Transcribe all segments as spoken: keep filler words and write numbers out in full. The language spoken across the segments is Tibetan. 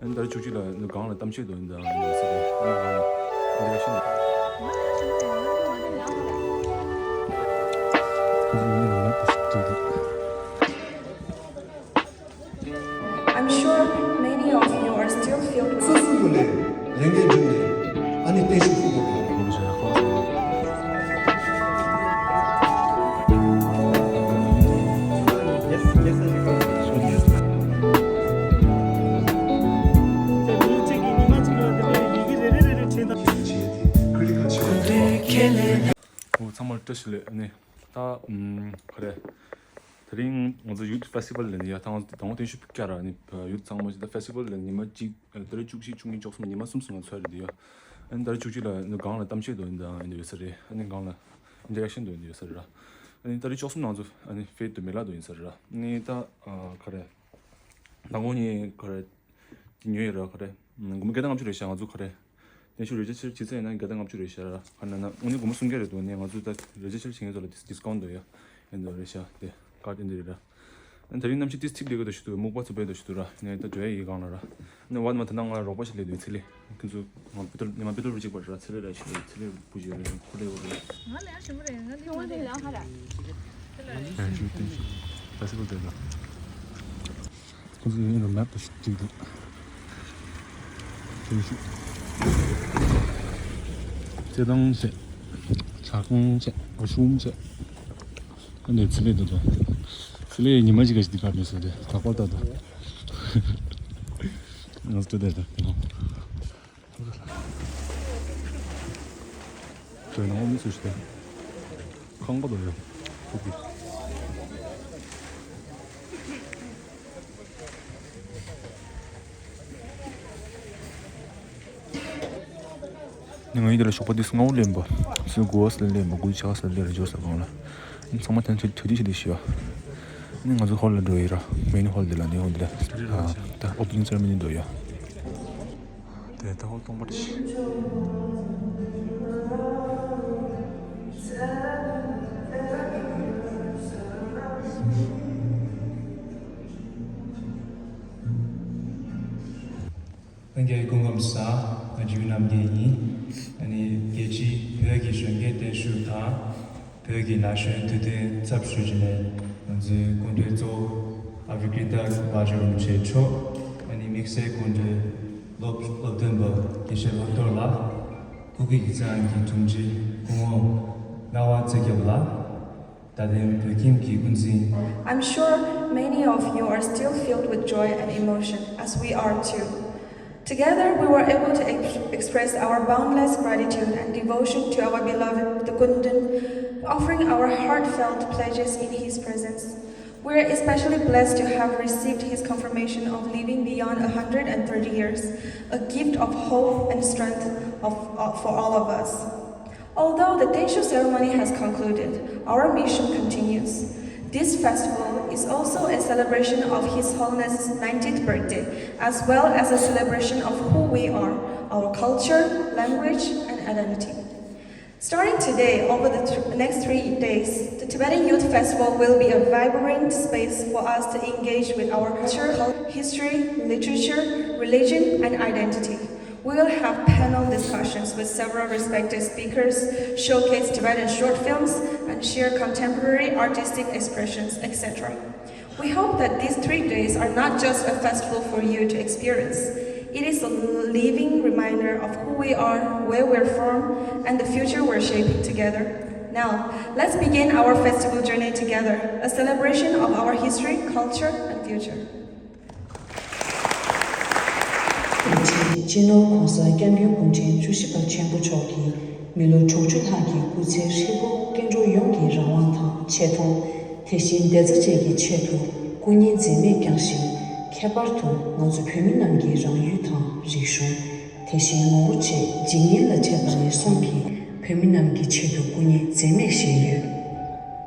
ཨ་ནི་ད་རེས་བཅུ་གཅིག་ལ་ནི་སྒང་ལ་གཏམ་བཤད་དང་ཡིན་ད་ཡིན་ཟེར་ཏེ། ཨ་ནི་སྒང་ལ་འདི་རེ་ཤི་ན། I'm sure many of you are still filled with སོ་སོའི་ངོས་ནས་ལས་འགན་བསྒྲུབས་ནས་ཨ་ནི་བརྟན་བཞུགས་ཕུལ་དགོས་པ་རེད། ཨོ་ཚང་མ་ལ་བཀྲ་ཤིས་བདེ་ལེགས། ཨ་ནི་ད་ཨམ་ག་རེ། དེ་རིང་ང་ཚོ་ཡུཐ་ཕེ་སི་ཊི་བལ་ལ་ནི་ཡ་ད་ང་ཚོ་ཟླ་ངོ་བརྟན་བཞུགས་བཀྱག་ར་ནི་ཡུཐ་ཚང་མ་ཞིག་ད་ཕེ་སི་ཊི་བལ་ལ་ཉི་མ་གཅིག་ཨ་ད་རེས་བཅུ་གཅིག་བཅུ་གཉིས་བཅུ་གསུམ་ཉི་མ་གསུམ་སོང་ང་ཚོ་རེད་དེ་ཡ། ཨ་ནི་ད་རེས་བཅུ་གཅིག་ལ་ནི་སྒང་ལ་གཏམ་བཤད་དང་ཡིན་ད་ཡིན་ད་ཡོད་ས་རེད། ཨ་ནི་སྒང་ལ་ཨིན་ཊར་ཨེག་ཤན་དང་ཡིན་ད་ཡོད་ས་རེད་ར། ཨ་ནི་ད་རེས་བཅུ་གསུམ་ནང་ཚོ་ཨ་ནི་ཕེ་ཊི་དང་མེ་ལ་དང་ཡིན་ས་རེད་ར། ཨ་ནི་ད་ཨ་ག་རེ། ད་ངོ་ནི་ག་རེ། དེ་ཉོས་ཡོད་ར་ག་རེ། སྒོར་མོ་བརྒྱ་དང་ལྔ་བཅུ་རེད་ཤག་ང་ཚོ་ག་རེ། བརྟན་བཞུགས་རེ་ཇི་སི་ཊར་བྱེད་ཚད་ཡིན་ན་བརྒྱ་དང་ལྔ་བཅུ་རེད་ཤག་ར། ག་ན་ན་དངོས་གནས་སྒོར་མོ་སུམ་བརྒྱ་རེད་འདུག་ནས་ང་ཚོ་ད་རེ་ཇི་སི་ཊར་བྱེད་མཁན་ཚོ་ལ་ཌིས་ཌིས་ཀའུན་ཊི་འདུག་ཡ། ཡིན་འདུག་རེད་ཤག་དེ་ཀར་ཌི་ཡིན་འདུག་རེད་ར། ཨ་ད་རིང་གནམ་གཤིས་ཏིས་ཐིག་ལེ་གི་འདུག་ཞུ་འདུག་མུག་པ་ཚོ་བས་འདུག་ཞུ་འདུག་ར། ནས་ད་འགྲོ་ཡ་ཡི་གང་ལ་ར། ནས་བ་ནི་མ་ད་ནང་ང་རོགས་པ་ཞིག་སླེབས་འདུག་ཚེ་ལེ། ཁྱོད་ཚོ་ང་པི་ཏོར་ཉི་མ་པི་ཏོར་བུ་གཅིག་པ་ར་ཚེ་ལེ་ར་ཞིག་ཚེ་ལེ་བུ་གཅིག་རེད། ཁོ་ལེ་བོ་རེད། ང་ལ་ཡང་ཞིམ་པོ་རེད། ང་འདི་ཁོ་འདི་ལ་ཧ་ར། ལན་ཞུ་སྟེ་ཞུ་ད་སི་ཀོ་དེ་ལ། ཁོ་ཚོ་ཡིན་རུང་མེབ་ཏུ་ཞིག་བྲིས་འདུག་དེ་ཞུ། རྩེད་ཐང་བྱས། ཇ་ཁང་བྱས། ཝ་ཤུམ་བྱས། ཨ་ནི་ཚི་ལེ་འདུག་ད། ཚི་ལེ་ཉི་མ་གཅིག་ག་ཞིག་འདི་གར་མེད་ཟེར་ཏེ་ད་བར་ལྟ་དུ། ང་ཚོ་ལྟོས་དེ་ད་དེ་ནོ། དེ་ནོ་མི་སུ་ཞིག་ད། ཁང་པ་དུ་ཡོད། ཐུག་གི། ང་ཡི་དེ་ལ་ཞོགས་པ་དུས་སུ་སྔ་བོ་ལེན་པ། སུ་དགུ་བ་སུ་ལེན་པ་དགུ་ཆ་སུ་ལེན་རེ་འཇོག་ས་གང་ལ། ཚང་མ་དེ་ཚོ་དུས་དུས་ཤི་དུས་ཤི་བ། ང་ཚོ་ཧོལ་ལ་འགྲོ་ཡི་ར། མེན་ཧོལ་དེ་ལ་ནི་ཧོལ་དེ་ལ། ད་ཨོ་པི་ནིང་སེ་རེ་མོ་ནི་འགྲོ་ཡ། དེ་ད་ཧོལ་སྟོང་པ་རེད། ལྷན་རྒྱས་སྐུ་ཁམས་བཟང་། ང་འཇིགས་རྣམ་རྒྱལ་ཡིན། ཨ་ནི་རྒྱལ་སྤྱིའི་བོད་ཀྱི་གཞོན་སྐྱེས་བརྟན་བཞུགས་དང་། བོད་ཀྱི་ན་གཞོན་དུས་སྟོན་ཚབ་ཞུས་བྱས་ནས་ང་ཚོའི་སྐུ་མགྲོན་གཙོ་བོ་ཨ་བྷི་ཀྲི་ཏ་བྷ་ཇོ་རིན་པོ་ཆེ་མཆོག་ཨ་ནི་དམིགས་བསལ་སྐུ་མགྲོན་སློབ་སློབ་སྟོན་པ་དགེ་བཤེས་ལྷག་རྡོར་ལགས། སྐུ་སྒེར་གྱི་གཙང་གི་དྲུང་ཆེ་སྐུ་ངོ་རྣ་བ་རྩེ་རྒྱབ་ལགས། ད་ཐེངས་བོད་ཁྱིམ་གྱི་སྐུ་མགྲོན། I'm sure many of you are still filled with joy and emotion, as we are too. Together, we were able to ex- express our boundless gratitude and devotion to our beloved Takunden, offering our heartfelt pledges in his presence. We are especially blessed to have received his confirmation of living beyond a hundred and thirty years, a gift of hope and strength of, of, for all of us. Although the Tenshu ceremony has concluded, our mission continues. This festival is also a celebration of His Holiness's ninetieth birthday, as well as a celebration of who we are, our culture, language, and identity. Starting today, over the th- next three days, the Tibetan Youth Festival will be a vibrant space for us to engage with our culture, history, literature, religion, and identity. We will have panel discussions with several respected speakers, showcase Tibetan short films, and share contemporary artistic expressions, et cetera. We hope that these three days are not just a festival for you to experience. It is a living reminder of who we are, where we're from, and the future we're shaping together. Now, let's begin our festival journey together, a celebration of our history, culture, and future. དེ་རྗེས་སྤྱི་ནོར་༧གོང་ས་༧སྐྱབས་མགོན་སྐུ་ཕྲེང་བཅུ་བཞི་པ་ཆེན་པོ་མཆོག་གིས་མི་ལོ་དྲུག་ཅུ་ལྷག་གི་སྐུ་ཚེ་ཧྲིལ་པོ་སྐྱེ་འགྲོ་ཡོངས་ཀྱི་རང་དབང་དང་ཆེ་མཐོང་། དེ་བཞིན་བདེ་རྩ་བཅས་ཀྱི་ཆེད་དུ་སྐུ་ཉིད་འཛད་མེད་བསྐྱངས་ཤིང་། ཁྱད་པར་དུ་ང་ཚོ་བོད་མི་རྣམས་ཀྱི་རང་ཡུལ་དང་རིག་གཞུང་། དེ་བཞིན་ངོ་བོ་བཅས་འཇིག་ཉེན་ལ་འཕྲད་པ་ནས་བཟུང་གི་བོད་མི་རྣམས་ཀྱི་ཆེད་དུ་སྐུ་ཉིད་འཛད་མེད་བཞེས་ཡོད།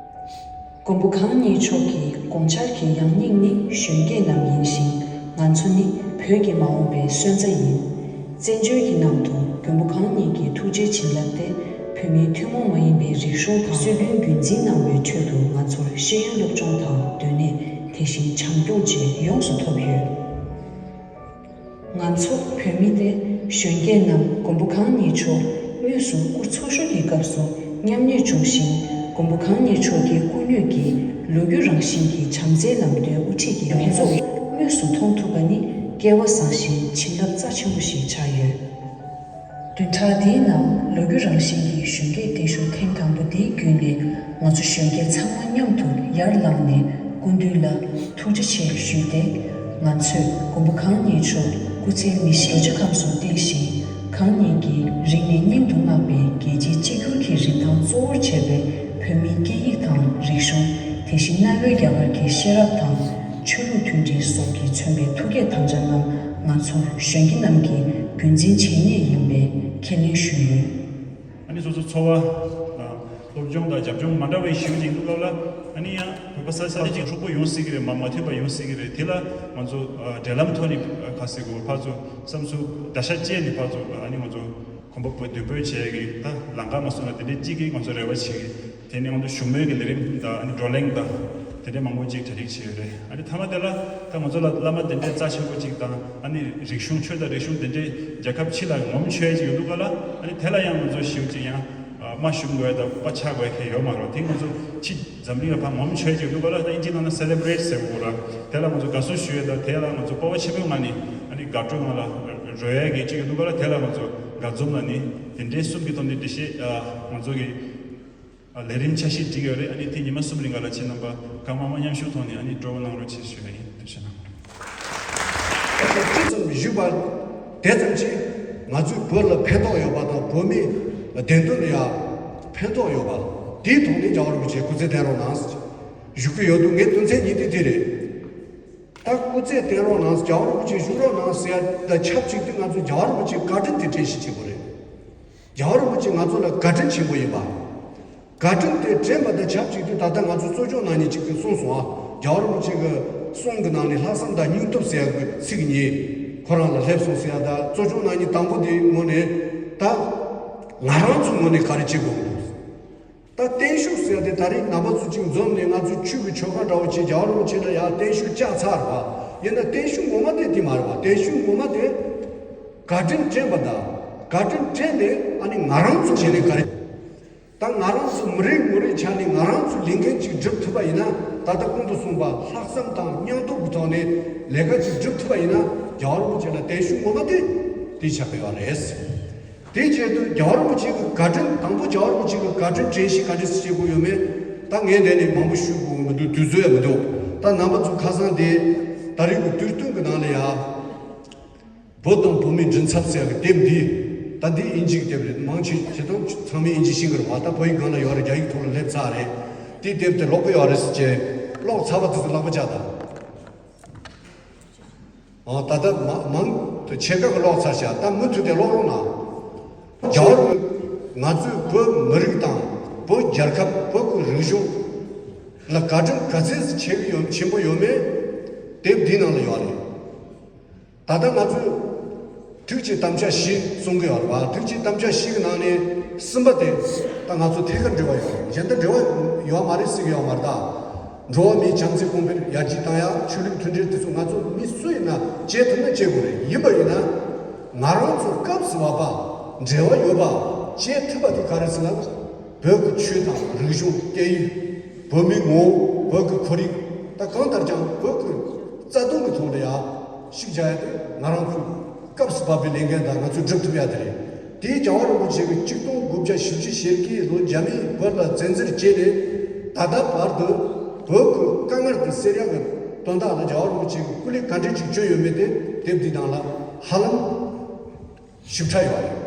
མགོན་པོ་གང་ཉིད་མཆོག་གི་དགོངས་འཆར་གྱི་ཡང་སྙིང་ནི་གཞོན་སྐྱེས་རྣམས་ཡིན་ཞིང་། ང་ཚོ་ནི་བོད་ཀྱི་མ་འོངས་པའི་སོན་རྩ་ཡིན། བཙན་བྱོལ་གྱི་ནང་དུ་མགོན་པོ་གང་ཉིད་ཀྱི་ཐུགས་རྗེའི་བྱིན་རླབས་ཏེ་བོད་མིའི་ཐུན་མོང་མ་ཡིན་པའི་རིག་གཞུང་དང་སྲོལ་རྒྱུན་རྒྱུན་འཛིན་གནང་བའི་ཁྲོད་དུ་ང་ཚོར་ཤེས་ཡོན་སློབ་སྦྱོང་དང་སྡོད་གནས། དེ་བཞིན་བྱམས་སྐྱོང་བཅས་ཡོངས་སུ་ཐོབ་ཡོད། ང་ཚོ་བོད་མི་སྟེ་གཞོན་སྐྱེས་རྣམས་མགོན་པོ་གང་ཉིད་མཆོག་དངོས་སུ་སྐུ་འཚོ་བཞུགས་ཀྱི་སྐབས་སུ་མཉམ་གནས་བྱུང་ཞིང་། མགོན་པོ་གང་ཉིད་མཆོག་གི་སྐུ་དངོས་ཀྱི་ལོ་རྒྱུས་རང་བཞིན་གྱི་བྱམས་བརྩེའི་ལམ་སྟོན་དབུ་ཁྲིད་ཀྱི་ཕན་ཚུན་དངོས་སུ་མཐོང་ཐུབ་པ་ནི་སྐལ་བ་བཟང་ཞིང་བྱིན་རླབས་རྩ་ཆེན་པོ་ཞིག་ཆགས་ཡོད། བདུན་ཕྲག་འདིའི་ནང་ལོ་རྒྱུས་རང་བཞིན་གྱི་གཞོན་སྐྱེས་བརྟན་བཞུགས་ཐེངས་དང་པོ་འདིའི་བརྒྱུད་ནས་ང་ཚོ་གཞོན་སྐྱེས་ཚང་མ་མཉམ་དུ་ཡར་ལངས་ནས་སྐུ་མདུན་ལ་ཐུགས་རྗེ་ཆེ་ཞུས་ཏེ། ང་ཚོས་མགོན་པོ་གང་ཉིད་མཆོག་སྐུ་ཚེ་མི་ཤིགས་རྡོ་རྗེ་ཁམས་སུ་བརྟན་ཞིང་། གང་ཉིད་ཀྱིས་རིང་ནས་སྙིང་དུ་བསྔགས་པའི་རྒྱལ་གཅེས་གཅིག་གྱུར་གྱི་རིན་ཐང་གཙོ་བོར་བྱས་པའི་བོད་མིའི་སྐད་ཡིག་དང་རིག་གཞུང་། དེ་བཞིན་གནའ་བོའི་རྒྱ་གར་གྱི་ཤེས་རབ་དང་། ཆོས་ལུགས་མཐུན་སྒྲིལ་སོགས་ཀྱིས་མཚོན་པའི་ཐུགས་བསྐྱེད་དམ་བཅའ་རྣམས་ང་ཚོ་གཞོན་སྐྱེས་རྣམས་ཀྱིས་རྒྱུན་འཛིན་བྱེད་ངེས་ཡིན་པའི་ཁས་ལེན་ཞུས་ཡོད། ཨ་ནི་སོ་སོ་འཚོ་བ་དང་སློབ་སྦྱོང་དང་རྒྱབ་ལྗོངས་མ་འདྲ་བའི་ཞུ་ཅིག་འདུག་ལབ་ལ། ཨ་ནི་ཡང་བོད་པ་ས་ས་ཅིག་འཁྲུག་པོ་ཡོང་སྲིད་ཀྱི་རེད། མ་མ་མཐུན་པ་ཡོང་སྲིད་ཀྱི་རེད། དེ་ལ་ང་ཚོ་འབྲེལ་ལམ་ཐོག་ནས་ག་ཟེར་དགོས། ཕར་ཚུར་བསམ་ཚུལ་བརྡར་ཤ་བཅད་ནས་ཕར་ཚུར་ཨ་ནི་ང་ཚོ་གོམ་པ་སྤོས་མདུན་སྤོས་བྱས་ཀྱི་ད་ལམ་ཁ་མ་སོང་ན་དེ་འདྲའི་གཅིག་གིས་ང་ཚོ་རེ་བ་བྱེད་ཀྱི། དེ་ནས་ང་ཚོ་བཞུགས་མོལ་གྱི་ལས་རིམ་དང་ཨ་ནི་བགྲོ་གླེང་དང་དེ་འདྲའི་མང་པོ་ཅིག་གྲ་སྒྲིག་བྱས་ཡོད་རེད། ཨ་ནི་མཐའ་མ་དེ་ལ་ད་ང་ཚོ་ལ་བླ་མ་དེ་འདྲའི་རྩ་ཆེན་པོ་ཅིག་དང་ཨ་ནི་རིག་གཞུང་ཆོས་དང་རིག་གཞུང་དེ་འདྲའི་རྒྱལ་ཁབ་ཕྱི་ལ་ངོམ་ཆོད་ཅིག་ཡོད་འདུག་ག་ལ། ཨ་ནི་དེ་ལ་ཡང་ང་ཚོ་ཞེ་པོ་ཅིག་ཡང་དམའ་ཞུམ་དགོས་དང་དཔའ་ཆགས་དགོས་མཁན་ཡོད་མ་རེད། དེ་ང་ཚོ་ཕྱི་འཛམ་གླིང་ལ་ཕར་ངོམ་ཆོད་ཅིག་ཡོད་འདུག་ག་ལ། ད་ཨིན་ཇི་ནང་ན་སེ་ལེ་བྷི་རེཊ་ཟེར་དགོས་ར། དེ་ལ་ང་ཚོ་དགའ་བསུ་ཞུ་ཡས་དང་དེ་ལ་ང་ཚོ་སྤོབས་པ་ཆེན་པོའི་ངང་ནས་ཨ་ནི་དགའ་སྤྲོའི་ངང་ལ་རོལ་ཡས་ཀྱི་ཅིག་ཡོད་འདུག་ག་ལ། དེ་ལ་ང་ཚོ་དགའ་འཛུམ་ལ་ནི་དེ་འདྲའི་གསུམ་གྱི་ཐོག་ནས་འགྲེལ་བཤད་ང་ཚོ་གི་ལས་རིམ་འཆར་གཞི་བསྒྲིགས་ཡོད་རེད། ཨ་ནི་དེ་ཉི་མ་གསུམ་རིང་ག་ལ་ཁྱེད་རྣམ་པ་གང་མང་མང་མཉམ་ཞུགས་ཐོག་ནས་ཨ་ནི་སྤྲོ་བོ་གནང་རོགས་བྱེད་ཞུ་ཡ་ཡིན། ཐུགས་རྗེ་གནང་། ཅི་ཙམ་བཞུགས་པ་དེ་ཙམ་གྱིས་ང་ཚོའི་བོད་ལ་ཕན་ཐོགས་ཡོད་པ་དང་བོད་མིའི་བདེན་དོན་ལ་ཡང་ཕན་ཐོགས་ཡོད་པ་དེའི་ཐོག་ནས་རྒྱལ་བ་རིན་པོ་ཆེ་སྐུ་ཚེ་བརྟན་རོགས་གནང་ཞུ་གི་ཡོད་འདུག་ངའི་དོན་ཚན་གཉིས་དེ་དེ་རེད། ད་སྐུ་ཚེ་བརྟན་རོགས་གནང་། རྒྱལ་བ་རིན་པོ་ཆེ་བཞུགས་རོགས་གནང་ཟེར་ཡ་དང་ཆབས་ཅིག་ཏུ་ང་ཚོ་རྒྱལ་བ་རིན་པོ་ཆེའི་བཀའ་དྲིན་དེ་དྲན་ཤེས་བྱེད་དགོས་རེད། རྒྱལ་བ་རིན་པོ་ཆེ་ང་ཚོ་ལ་བཀའ་དྲིན་ཆེན་པོ་ཡིན་པ། བཀའ་དྲིན་དེ་དྲན་པ་དང་ཆབས་ཅིག་ཏུ་ད་ལྟ་ང་ཚོ་གཙོ་སྐྱོང་གནང་མཁན་ཅིག་གིས་གསུངས་སོང་ཨ། རྒྱལ་བ་རིན་པོ་ཆེ་གི་གསུང་གི་ནང་ནས་ལྷག་བསམ་དང་སྙིང་སྟོབས་ཟེར་ཡ་གི་ཚིག་གཉིས་ཁོ་རང་ལ་སླེབས་སོང་ཟེར་ཡ། ད་གཙོ་སྐྱོང་གནང་མཁན་དང་པོ་དེའི་ངོས་ནས་ད་ང་རང་ཚོའི་ངོས་ནས་ག་རེ་བྱེད་དགོས་མོད། ད་བརྟན་བཞུགས་ཟེར་དེ་ད་རེས་རྣམ་པ་ཚོ་གཅིག་འཛོམས་ནས་ང་ཚོ་ཆོས་ཀྱི་ཆོ་ག་འདྲ་བོ་བྱས་རྒྱལ་བ་རིན་པོ་ཆེ་ལ་ཡར་བརྟན་བཞུགས་བཅར་ཚར་བ་ཡིན་ན། བརྟན་བཞུགས་ངོ་མ་དེ་དེ་མ་རེད་པ། བརྟན་བཞུགས་ངོ་མ་དེ་བཀའ་དྲིན་དྲན་པ་དང་། བཀའ་དྲིན་དྲན་ནས་ཨ་ནི་ང་རང་ཚོ་བྱས་ནས་ག་རེ། ད་ང་རང་ཚོ་མི་རེ་ངོ་རེའི་ཆ་ནས་ང་རང་ཚོ་ལས་འགན་ཅིག་སྒྲུབ་ཐུབ་པ་ཡིན་ན། ད་ལྟ་གོང་དུ་གསུངས་པ་ལྷག་བསམ་དང་སྙིང་སྟོབས་ཀྱི་ཐོག་ནས་ལས་ཀ་ཅིག་སྒྲུབ་ཐུབ་པ་ཡིན་ན། རྒྱལ་བ་རིན་པོ་ཆེ་ལ་བརྟན་བཞུགས་ངོ་མ་དེ་དེ་ཆགས་ཀྱི་ཡོད་རེད། དེའི་ཆེད་དུ་རྒྱལ་བ་རིན་པོ་ཆེ་གི་བཀའ་དྲིན། དང་པོ་རྒྱལ་བ་རིན་པོ་ཆེ་གི་བཀའ་དྲིན་དྲན་ཤེས་ག་འདྲ་སེ་བྱེད་དགོས་ཡོད་མེད། ད་ངས་འདི་ནས་མང་པོ་ཞུ་དགོས་མི་འདུག་དུས་ཚོད་ཡང་མི་འདུག་ད་རྣམ་པ་ཚོ་ཁ་སང་དེ་ད་རེས་ཀྱི་དུས་སྟོན་གྱི་ནང་ལ་ཡ། བོད་དང་བོད་མིའི་མགྲིན་ཚབ་ཟེར་ཡག་གི་དེབ་འདི། ད་འདི་དབྱིན་ཇིའི་དེབ་རེད། མང་ཆེ་ཁྱེད་རང་ཚང་མས་དབྱིན་ཇི་ཤེས་ཀྱི་རེད་བ། ད་བོད་ཡིག་སྒང་ལ་ཡོད་རེད། རྒྱ་ཡིག་ཐོག་ལ་སླེབས་ཚར་རེད། དེའི་དེབ་དེ་ཀློག་གི་ཡོད་རེད་ཟེར་བྱས་ཀློག་ཚར་བ་དེ་ཚོ་ལག་པ་བྱ་དང་། ཨོ། ད་ལྟ་མ་མང་དུ་ཕྱེད་ཀ་གི་ཀློག་ཚར་བཞག་ད་མུ་མཐུད་དེ་ཀློག་རོགས་གནང་། རྒྱལ་བ་རིན་པོ་ང་ཚོས་བོད་མི་རིགས་དང་བོད་རྒྱལ་ཁབ། བོད་ཀྱི་རིག་གཞུང་ལ་བཀའ་དྲིན་ག་ཚད་ཆེ་གི་ཡོད། ཆེན་པོ་ཡོད་མེད་དེབ་འདིའི་ནང་ལ་ཡོད་རེད། ད་ལྟ་ང་ཚོས་དུས་ཀྱི་དམ་བཅའ་བཞི་གསུང་གི་ཡོད་རེད་བ། དུས་ཀྱི་དམ་བཅའ་བཞི་གི་ནང་ནས་གསུམ་པ་དེ་ད་ང་ཚོ་ཐད་ཀར་འབྲེལ་བ་ཡོད་རེད། གཞན་དག་འབྲེལ་བ་ཡོད་མ་རེད་ཟེར་གི་ཡོད་མ་རེད། ད་འགྲོ་བ་མིའི་བྱམས་བརྩེ་གོང་འཕེལ་ཡར་རྒྱས་བཏང་ཡ། ཆོས་ལུགས་མཐུན་སྒྲིལ་དེ་ཚོ་ང་ཚོ་མི་སུ་ཡིན་ན་བྱེད་ཐུབ་ན་བྱེད་དགོས་རེད། ཡིན་པ་ཡིན་ན་ང་རང་ཚོ་སྐབས་སུ་བབ་པ་འབྲེལ་བ་ཡོད་པ་བྱེད་ཐུབ་པ་དེ་ག་རེ་ཟེར་ན། བོད་ཀྱི་ཆོས་དང་རིག་གཞུང་། སྐད་ཡིག། བོད་མིའི་ངོ་བོ། བོད་ཀྱི་ཁོར་ཡུག་ད་གང་ལྟར་ཀྱང་བོད་ཀྱི་རྩ་དོན་གྱི་ཐོག་ལ་ཡ་ཤུགས་རྒྱག་ཡ་དེ་ང་རང་ཚོའི་སྐབས་སུ་བབས་པའི་ལས་འགན་དང་ང་ཚོས་སྒྲུབ་ཐུབ་ཡ་དེ་རེད། དེའི་རྒྱལ་བ་རིན་པོ་ཆེ་གིས་ཆིག་སྟོང་དགུ་བརྒྱ་བཞི་བཅུ་ཞེ་བརྒྱད་ལོ་རྒྱ་མིས་བོད་ལ་བཙན་འཛུལ་བྱས་ནས་ད་ལྟ་བར་དུ་བོད་ཀྱི་དཀའ་ངལ་དེ་སེལ་ཡ་གི་དོན་དག་ལ་རྒྱལ་བ་རིན་པོ་ཆེ་གིས་སྐུ་ལས་ག་འདྲ་ཅིག་བསྐྱོན་ཡོད་མེད་དེ་དེབ་འདིའི་ནང་ལ་ཧ་ལམ་ཞིབ་ཕྲ་ཡོད་རེད།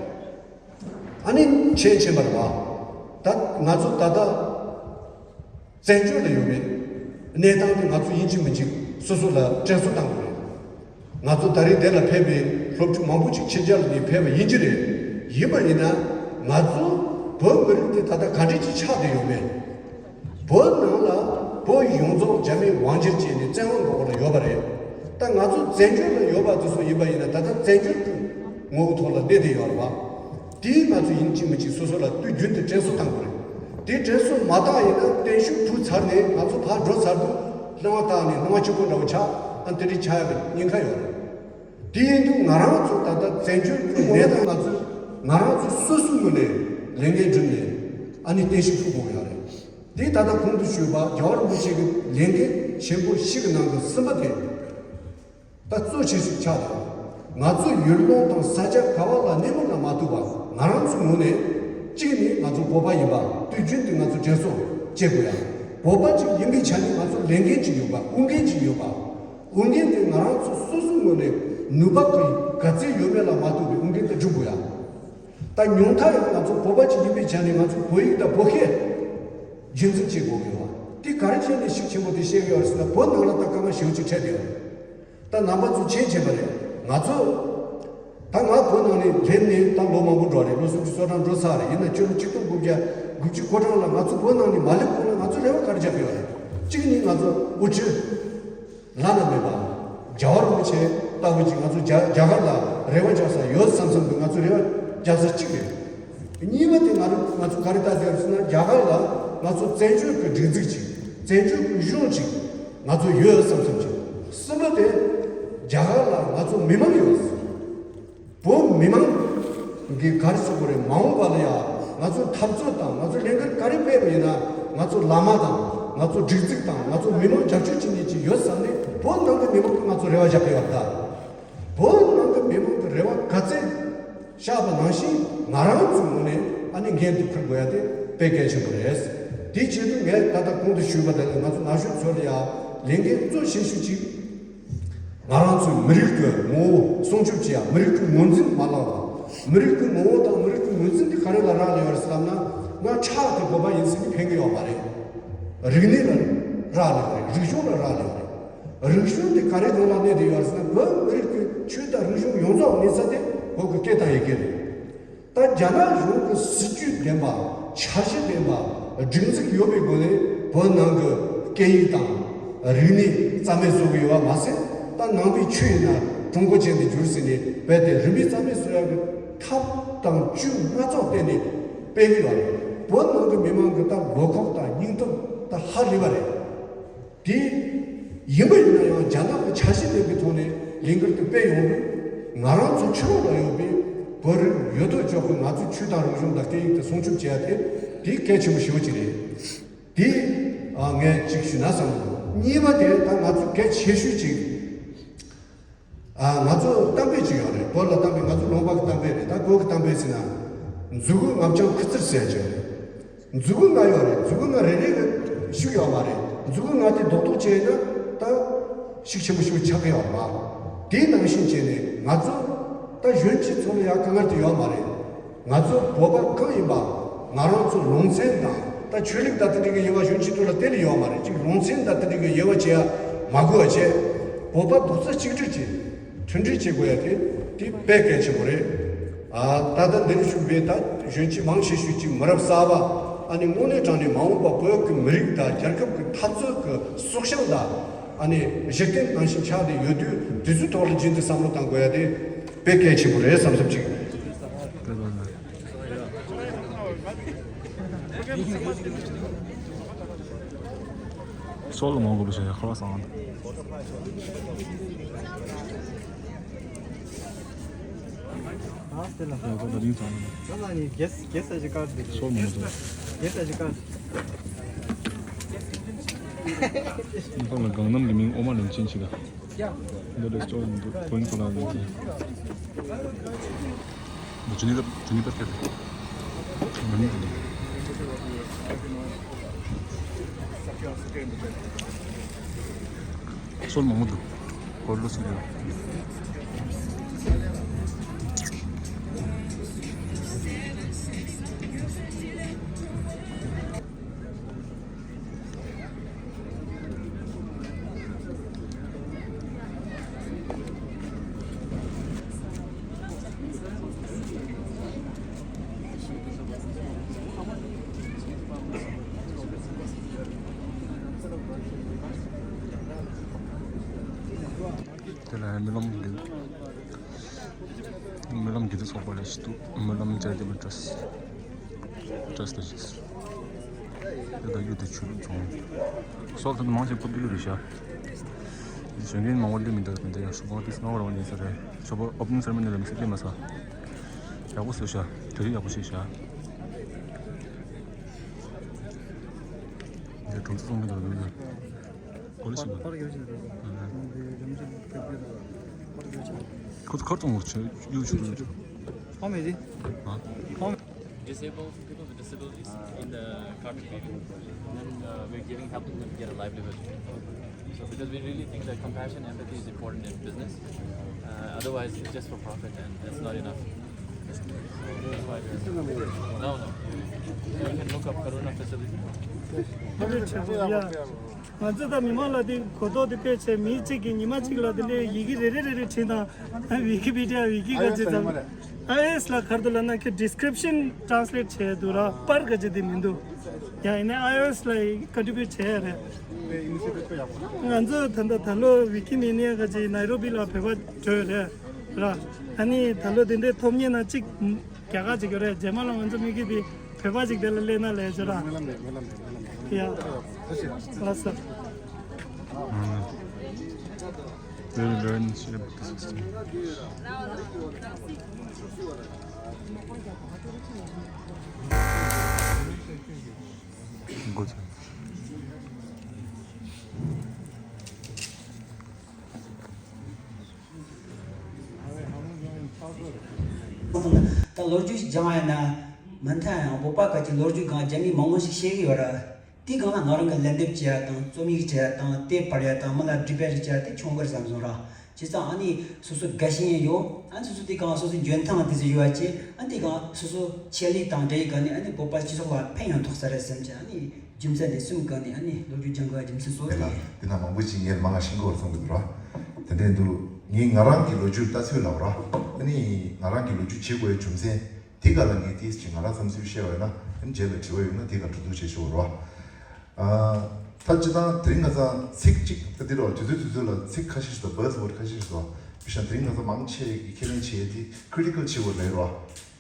ཨ་ནི་མཁྱེན་མཁྱེན་པ་རེད་བ། ད་ང་ཚོ་ད་ལྟ་བཙན་བྱོལ་ལ་ཡོད་པའི་གནས་སྟངས་དེ་ང་ཚོ་ཡིན་གཅིག་མིན་གཅིག་སོ་སོ་ལ་དྲན་གསོ་བཏང་དགོས་རེད། ང་ཚོ་ད་རེས་འདིར་ལ་ཕེབས་པའི་སློབ་ཕྲུག་མང་པོ་ཅིག་ཕྱི་རྒྱལ་ནས་ཕེབས་པ་ཡིན་གྱི་རེད། ཡིན་པ་ཡིན་ན་ང་ཚོ་བོད་མི་རིགས་དེ་ད་ལྟ་ག་འདྲ་ཅིག་ཆགས་བསྡད་ཡོད་མེད། བོད་ནང་ལ་བོད་ཡོངས་རྫོགས་རྒྱ་མིས་དབང་སྒྱུར་བྱས་ནས་བཙན་དབང་གི་འོག་ལ་ཡོད་པ་རེད། ད་ང་ཚོ་བཙན་བྱོལ་ལ་ཡོད་པ་དེ་ཚོ་ཡིན་པ་ཡིན་ན་ད་ལྟ་བཙན་བྱོལ་གྱི་ངོ་བོ་ཐོག་ལ་གནས་བསྡད་ཡོད་རེད་བ། དེས་ང་ཚོ་ཡིན་གཅིག་མིན་གཅིག་སོ་སོ་ལ་དུས་རྒྱུན་དུ་དྲན་གསོ་བཏང་དགོས་རེད། དེ་དྲན་གསོ་མ་བཏང་ཡིན་ན་བརྟན་བཞུགས་ཕུལ་ཚར་ནས་ང་ཚོ་ཕར་འགྲོ་ཚར་དུས་སྣང་བ་བཏང་ནས་སྣང་བ་སྐྱིད་པོ་འདྲ་བོ་ཆགས། ཨ་དེ་འདྲའི་ཆགས་ཡག་གི་ཉེན་ཁ་ཡོད་རེད། དེ་ཡིན་དུས་ང་རང་ཚོ་ད་ལྟ་བཙན་བྱོལ་གྱི་གནས་སྟངས་ང་ཚོ་ང་རང་ཚོ་སོ་སོའི་ངོས་ནས་ལས་འགན་བསྒྲུབས་ནས་ཨ་ནི་བརྟན་བཞུགས་ཕུལ་དགོས་ཡོད་རེད། དེ་ད་ལྟ་གོང་དུ་ཞུས་པ་རྒྱལ་བ་རིན་པོ་ཆེ་གི་ལས་འགན་ཆེན་པོ་བཞི་གི་ནང་གི་གསུམ་པ་དེ། ད་གཙོ་ཆེ་ཤོས་ཆགས་ཡོད། ང་ཚོ་ཡུལ་ལུང་དང་ས་ཆ་ག་བ་ལ་གནས་མུས་ལ་མ་ཐུག་པ་ང་རང་ཚོའི་ངོས་ནས་གཅིག་ནི་ང་ཚོ་བོད་པ་ཡིན་པ་དུས་རྒྱུན་དུ་ང་ཚོ་དྲན་གསོ་བྱེད་དགོས་ཡ། བོད་པ་གཅིག་ཡིན་པའི་ཆ་ནས་ང་ཚོ་ལས་འགན་ཅིག་ཡོད་པ་འོས་འགན་ཅིག་ཡོད་པ། འོས་འགན་དེ་ང་རང་ཚོ་སོ་སོའི་ངོས་ནས་ནུས་པ་གི་ག་ཚད་ཡོད་མེད་ལ་མ་ལྟོས་པའི་འོས་འགན་དེ་སྒྲུབ་དགོས་ཡ། ད་ཉུང་མཐའ་ཡང་ང་ཚོ་བོད་པ་གཅིག་ཡིན་པའི་ཆ་ནས་ང་ཚོ་བོད་ཡིག་དང་བོད་སྐད་རྒྱུན་འཛིན་བྱེད་དགོས་ཀྱི་ཡོད་པ་དེ་ག་རེ་བྱས་ནས་ཤུགས་ཆེན་པོ་དེ་བཤད་ཀྱི་ཡོད་རེད་ཟེར་ན་བོད་ནང་ལ་ད་དཀའ་ངལ་ཞེ་པོ་ཅིག་འཕྲད་བསྡད་ཡོད་རེད། ད་རྣམ་པ་ཚོ་མཁྱེན་བྱས་པ་རེད། ང་ཚོ་ད་ང་བོད་ནང་ནས་སླེབས་ནས་ད་ལོ་མང་པོ་འགྲོ་རེད། ལོ་སུམ་ཅུ་སོ་གྲངས་འགྲོ་ཚར་རེད། ཡིན་ན་ཕྱི་ལོ་ཆིག་སྟོང་དགུ་བརྒྱ་དགུ་བཅུ་གོ་གྲངས་ལ་ང་ཚོ་བོད་ནང་ནས་མ་སླེབས་གོང་ལ་ང་ཚོ་རེ་བ་ག་རེ་བཞག་གི་ཡོད་རེད། གཅིག་ནི་ང་ཚོ་དབུ་ཁྲིད་བླ་ན་མེད་པ་རྒྱལ་བ་རིན་པོ་ཆེ་ལྟ་བུ་ཅིག་ང་ཚོ་རྒྱ་རྒྱ་གར་ལ་རེ་བ་རྒྱག་ས་ཡོད་བསམ་བསམ་གི་ང་ཚོ་རེ་བ་རྒྱག་ས་གཅིག་རེད། གཉིས་པ་དེ་ང་རང་ང་ཚོ་ག་རེ་ལྟ་དེ་ཡོད་ཟེར་ན་རྒྱ་གར་ལ་ང་ཚོ་བཙན་བྱོལ་གྱི་སྒྲིག་འཛུགས་ཅིག་བཙན་བྱོལ་གྱི་གཞུང་ཅིག་ང་ཚོ་ཡོད་བསམ་བསམ་ཅིག་གསུམ་པ་དེ་རྒྱ་གར་ལ་ང་ཚོ་མི་མང་ཡོད། བོད་མི་མང་གི་ག་རེ་ཟེར་དགོས་རེད། མ་འོངས་པ་ལ་ཡང་ང་ཚོ་འཐབ་རྩོད་དང་ང་ཚོ་ལས་འགུལ་ག་རེ་སྤེལ་བ་ཡིན་ན་ང་ཚོ་བླ་མ་དང་ང་ཚོ་སྒྲིག་འཛུགས་དང་ང་ཚོ་མི་མང་རྒྱབ་སྐྱོར་བྱེད་མཁན་ཅིག་ཡོད་བསམ་ནས་བོད་ནང་གི་མི་མང་གིས་ང་ཚོ་རེ་བ་བཞག་གི་ཡོད་ད། བོད་ནང་གི་མི་མང་གི་རེ་བ་ག་ཚད་བཞག་པ་ནང་བཞིན་ང་རང་ཚོའི་ངོས་ནས་ཨ་ནི་འགན་དེ་འཁུར་དགོས་ཡ་དེ་དཔེ་གལ་ཆེན་པོ་རེད། དེའི་ཆེད་དུ་ངས་ད་ལྟ་གོང་དུ་ཞུས་པ་དེ་ལས་ང་ཚོ་ན་གཞོན་ཚོ་ལ་ཡ་ལས་འགན་གཙོ་ཆེ་ཤོས་ཅིག་ང་རང་ཚོའི་མི་རིགས་ཀྱི་ངོ་བོ་སྲུང་སྐྱོབ་བྱེད་ཡ། མི་རིགས་ཀྱི་ངོས་འཛིན་མ་བརླག་པ། མི་རིགས་ཀྱི་ངོ་བོ་དང་མི་རིགས་ཀྱི་ངོས་འཛིན་དེ་ག་རེ་ལ་རག་ལས་ཡོད་རེད་ཟེར་ལབ་ན་ང་ཁྲག་གི་བོད་པ་ཡིན་ཟེར་ནས་ཕན་གི་ཡོད་མ་རེད། རིག་གནས་ལ་རག་ལས་ཡོད་རེད། རིག་གཞུང་ལ་རག་ལས་ཡོད་རེད། རིག་གཞུང་དེ་ག་རེ་སྒང་ལ་གནས་བསྡད་ཡོད་རེད་ཟེར་ན་བོད་མི་རིགས་ཀྱི་ཆོས་དང་རིག་གཞུང་ཡོངས་རྫོགས་གནས་ས་དེ་བོད་ཀྱི་སྐད་དང་ཡི་གེ་རེད། ད་རྒྱ་ནག་གཞུང་གི་སྲིད་ཇུས་ལྡན་པ་འཆར་གཞི་ལྡན་པ་སྒྲིག་འཛུགས་ཡོད་པའི་སྒོ་ནས་བོད་ནང་གི་སྐད་ཡིག་དང་རིག་གནས་རྩ་མེད་བཟོ་གི་ཡོད་པ་མ་ཟད། ད་ནང་པའི་ཆོས་ཡིན་ན་ཀྲུང་གོ་ཅན་དུ་བསྒྱུར་ཟིན་ནས་རྦད་དེ་རིན་མེད་རྩ་མེད་བཟོ་ཡག་གི་ཐབས་དང་བཅུད་སྣ་ཚོགས་བཏོན་ནས་སྤེལ་གི་ཡོད་རེད། བོད་ནང་གི་མི་མང་གི་ད་དགོས་མཁོ་དང་སྙིང་སྟོབས་ད་ཧ་ལས་པ་རེད། དེ་ཡིན་པ་ཡིན་ན་ཡང་རྒྱ་ནག་གི་འཆར་གཞི་ལྡན་པའི་ཐོག་ནས་ལས་འགུལ་དེ་སྤེལ་ཡོང་དུས་ང་རང་ཚོ་ཕྱི་ལོགས་ལ་ཡོད་པའི་བོད་རིགས་ཡོད་དོ་ཅོག་གིས་ང་ཚོའི་ཆོས་དང་རིག་གཞུང་དང་སྐད་ཡིག་དེ་སྲུང་སྐྱོབ་བྱེད་ཡ་དེ་དེ་གལ་ཆེན་པོ་ཞེ་པོ་ཅིག་རེད། དེ་ཨ་ངས་གཅིག་ཞུས་ན་བསམ་གྱི་འདུག་གཉིས་པ་དེ་ད་ང་ཚོ་གལ་ཆེ་ཤོས་གཅིག་ཨ་ང་ཚོ་གཏམ་དཔེ་ཅིག་ཡོད་རེད། བོད་ལ་གཏམ་དཔེ། ང་ཚོ་ལུང་པ་གི་གཏམ་དཔེ་རེད། ད་བོད་ཀྱི་གཏམ་དཔེ་ཟེར་ན། མཛུ་གུ་ལྔ་རྐྱང་ཁུ་ཚུར་ཟེར་གྱི་ཡོད་རེད། མཛུ་གུ་ལྔ་ཡོད་རེད། མཛུ་གུ་ལྔ་རེ་རེ་གི་ཤུགས་ཡོད་མ་རེད། མཛུ་གུ་ལྔ་དེ་རྡོག་རྡོག་བྱས་ན་ད་ཤུགས་ཆེན་པོ་ཞིག་ཆགས་ཀྱི་ཡོད་མ་རེད། དེ་ནང་བཞིན་བྱས་ནས་ང་ཚོ་ད་གཞོན་སྐྱེས་ཚོ་ལ་ཡང་དཀའ་ངལ་དེ་ཡོད་མ་རེད། ང་ཚོ་བོད་པ་གང་ཡིན་པ་ང་རང་ཚོ་ལུང་ཚན་དང་ད་ཆོས་ལུགས་ད་ལྟ་འདྲ་གི་དབྱེ་བ་གཞོན་སྐྱེས་ཚོ་ལ་དེ་ལས་ཡོད་མ་རེད། གཅིག་ལུང་ཚན་ད་ལྟ་འདྲ་གི་དབྱེ་བ་བྱེད་ཡ་མ་དགོས་པ་བྱས། བོད་པ་རྡོག་རྩ་གཅིག་སྒྲིལ་གྱིས་མཐུན་སྒྲིལ་བྱེད་དགོས་ཡ་དེ་དེ་དཔེ་གལ་ཆེན་པོ་རེད། ཨ་ད་ལྟ་འདིར་བཞུགས་པའི་ད་གཞོན་སྐྱེས་མང་ཆེ་ཤོས་ཅིག་མི་རབས་གསར་པ་ཨ་ནི་དངོས་གནས་དྲང་གནས་མ་འོངས་པ་བོད་ཀྱི་མི་རིགས་དང་རྒྱལ་ཁབ་ཀྱི་འཐབ་རྩོད་ཀྱི་སྲོག་ཤིང་དང་ཨ་ནི་གཞི་རྟེན་ནང་བཞིན་ཆགས་བསྡད་ཡོད་དུས་དེ་ཚོའི་ཐོག་ལ་རྒྱུན་དུ་བསམ་བློ་གཏང་དགོས་ཡ་དེ་དཔེ་གལ་ཆེན་པོ་རེད་བསམ་བསམ་ཅིག་སོལ་མང་པོ་བྱས་ཁ་བ་སང་། ཨ་དེ་ལ། ཡ་གོ་ད་རིང་ཚང་མ། ད་ལ་ནི་རྒྱས་རྒྱས་ས་ཞིག་བཀར་འདུག་སོལ་མང་པོ་བྱས། རྒྱས་ས་ཞིག་བཀར། ད་ལ་སྒང་གནམ་གྱི་མིང་ཨོ་མ་ལན་ཆིན་ཞིག་ལ། འདི་འདྲ་སྐྱོ་འདུག་ཁོ་ཡིན་ཁོ་ལ་ཡིན་ཟེར། ཇུ་ནི་ར་ཇུ་ནི་པར་ཁེ་རེད། ཇུ་ནི་པར། སོལ་མང་པོ་འདུག་སྐོར་ལོ་ཚིག་ཡོད། དེ་ལ་རྨི་ལམ་འདི། རྨི་ལམ་འདི་ཚོགས་པ་ལས་ཤི་ཏུ་རྨི་ལམ་ཅའི་དེ་མི་ཏྲས། ཏྲས་དེ་ཤི། དེ་ད་ཡུལ་དེ་ཆུ་ལུག་ཚོང་། སོགས་དེ་མང་ཆེ་བོད་ཡུལ་རེད་ཤག་གཞོན་སྐྱེས་མང་པོ་སླེབས་མི་འདུག་མི་འདུག་ཡང་ཞོགས་པ་ཏིས་སྔ་པོ་རང་ཡིན་ས་རེད། ཞོགས་པ་ཨོ་པ་ནིང་སེ་རི་མོ་ནི་ལ་མི་སེར་སླེབས་མ་ས། ཡག་པོ་བཟོས་ཤག་དེ་རིང་ཡག་པོ་བྱས་ཤག་འདི་གྲོང་ཚོ་ཚོང་མི་འདུག་མི་འདུག་གོ་ལ་ཞིག་མ། ཁོ་ཚོ་ཁར་ཚོང་ཆུ་ཡུ་ཆུ་ཡུ་ཆུ། How many? Huh? How many? Disabled, people with disabilities in the carpet weaving, and then uh, we're giving, helping them get a livelihood. So because we really think that compassion, empathy is important in business. Uh, otherwise, it's just for profit and that's not enough. So that's why we're, no, no. So you can look up Karuna facility. ང་ཚོ་ད་མི་མང་ལ་དེ་གོ་རྟོགས་དེ་སྤེལ་བྱས། མི་གཅིག་གིས་ཉི་མ་གཅིག་ལ་དེ་འདྲའི་ཡི་གེ་རེ་རེ་རེ་རེ་བྲིས་དང་། ཨ་ཝི་ཀི་པི་ཌི་ཡ་ཝི་ཀི་ག་ཅི་ཙམ། ཨའི་ཨོ་ཨེས་ལ་ག་རེ་འདུག་ལབ་ན། ཁྱོད་ཌི་སི་ཀི་རིབ་ཤན་ཊེ་རན་སི་ལེཊ་བྱས་འདུག་ར། པར་ག་ཅི་དེ་མི་འདུག་ཡང་ཡིན་ན་ཨའི་ཨོ་ཨེས་ལ་ཀོན་ཊི་བིའུ་ཊི་བྱས་ཡ་རེད། ང་ཚོ་ད་ལྟ་ད་ལོ་ཝི་ཀི་མི་ནི་ཡ་ག་ཅི་ནའི་རོ་བི་ལ་བོད་པ་འགྲོ་ཡོད་རེད་ར། ཨ་ནི་ད་ལོ་དེ་འདྲའི་ཐོབ་མཁན་ན་གཅིག་རྒྱ་གར་ཅིག་ཡོད་རེད། རྗེས་མ་ལ་ང་ཚོ་མི་གི་དེ་བོད་པ་ཅིག་དེ་ལ་སླེབས་ན་ལས་བྱོས་ར། ཡ། ལགས་སོ། Very learned about the system. Good. ད་ལོ་རྒྱུས་ཤིག་སྦྱང་བ་ཡིན་ན། མུ་མཐུད་ཡང་བོད་པ་སྐད་ཀྱི་ལོ་རྒྱུས་སྒང་རྒྱ་མི་མང་པོ་ཞིག་ཤེས་ཀྱི་ཡོད་ར། དེའི་སྒང་ལ་ང་རང་གིས་ལན་འདེབས་བྱེད་ཡ་དང་། རྩོམ་ཡིག་བྲིས་ཡ་དང་། དེབ་དཔར་ཡ་དང་། མི་ལ་འགྲེལ་པ་ཞིག་བྱེད་ཡ་དེ་ཆོག་གི་རེད་བསམ་སོང་ར། བྱས་ཙང་ཨ་ནི་སོ་སོ་དགའ་ཞེན་ཡོད། ཨ་ནི་སོ་སོ་དེའི་སྒང་སོ་སོའི་འཇོན་ཐང་དེ་ཚོ་ཡོད་པ་བྱས། ཨ་ནི་དེའི་སྒང་སོ་སོ་ཆེད་ལས་དང་འབྲེལ་ཡོད་སྒང་ནས་ཨ་ནི་བོད་པ་སྤྱི་ཚོགས་ལ་ཕན་ཡོང་ཐུབ་ས་རེད་བསམ་བྱས། ཨ་ནི་རྒྱུ་མཚན་དེ་གསུམ་གི་སྒང་ནས་ཨ་ནི་ལོ་རྒྱུས་སྦྱང་དགོས་པའི་རྒྱུ་མཚན་གཙོ་བོ་དེ་ཡིན། དེ་ན་མང་པོ་ཅིག་ངས་མང་ང་ཤེས་ཀྱི་ཡོད་བསམ་གྱི་འདུག་ར། དེ་འདྲ་འདུག་ངས་ང་རང་གི་ལོ་རྒྱུས་ལྟ་ཚུལ་ལབ་ར། ཨ་ནི་ང་རང་གི་ལོ་རྒྱུས་བྱེད་དགོས་པའི་རྒྱུ་མཚན་དེ་ག་ལ་ངས་ཏིས་ཅིག་ང་རང་བསམ་ཚུལ་བཤད་པ་ཡིན་ན། ཨ་ནི་རྗེས་ལ་དྲི་བ་ཡོད་ན་དེ་ག་འགྲོ་འདུག་བྱེད་ཆོག་ར། ཨ། ད་སྤྱིར་བཏང་དེ་རིང་ཁ་སང་ཚིག་གཅིག་ད་འདི་རོ། དུས་ཚོད་དུས་ཚོད་ལ་ཚིག་ཁ་ཤས་ཤིག་དང་བཱ་ཛི་ཝོརྡ་ཁ་ཤས་ཤིག་སོ། དཔེ་བཞག་དེ་རིང་ཁ་སང་མང་ཆེ་གི་ཁས་ལེན་བྱེད་ཡས་དེ་ཀི་རི་ཊི་ཀལ་བྱེད་དགོས་རེད་རོ།